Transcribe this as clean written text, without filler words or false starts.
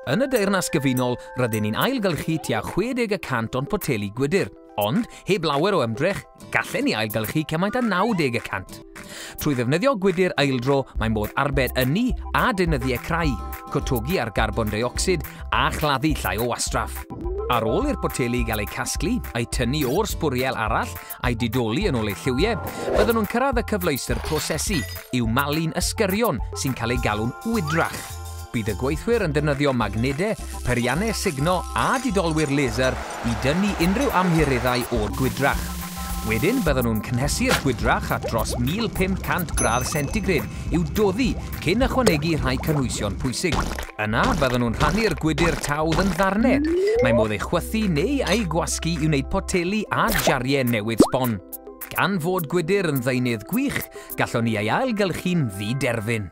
Yn y Deyrnas Gyfunol, rydyn ni'n ailgylchu tua 60 y cant o'n poteli gwydr, ond heb lawer o ymdrech, gallen ni ailgylchu cymaint â 90 y cant. Trwy ddefnyddio gwydr eildro, mae modd arbed ynni a deunyddiau crai, cwtogi ar garbon deuocsid a chladdu llai o wastraff. Ar ôl i'r poteli gael eu casglu, a'u tynnu o'r sbwriel arall, a'u didoli yn ôl eu lliwiau, bydden nhw'n cyrraedd y cyfleuster prosesu i'w malu'n ysgyrion sy'n cael eu galw'n wydrach. Bydd y gweithwyr yn defnyddio magnedau, peiriannau sugno a didolwyr laser i dynnu unrhyw amhureddau o'r gwydrach. Wedyn bydden nhw'n cynhesu'r gwydrach at dros 1500 gradd centigrade i'w doddi cyn ychwanegu rhai cynhwysion pwysig. Yna bydden nhw'n rhannu'r gwydr tawdd yn ddarnau. Mae modd ei chwythu neu ei gwasgu i wneud poteli a jariau newydd sbon. Gan fod gwydr yn ddeunydd gwych, gallwn ni ei ailgylchu'n ddiderfyn.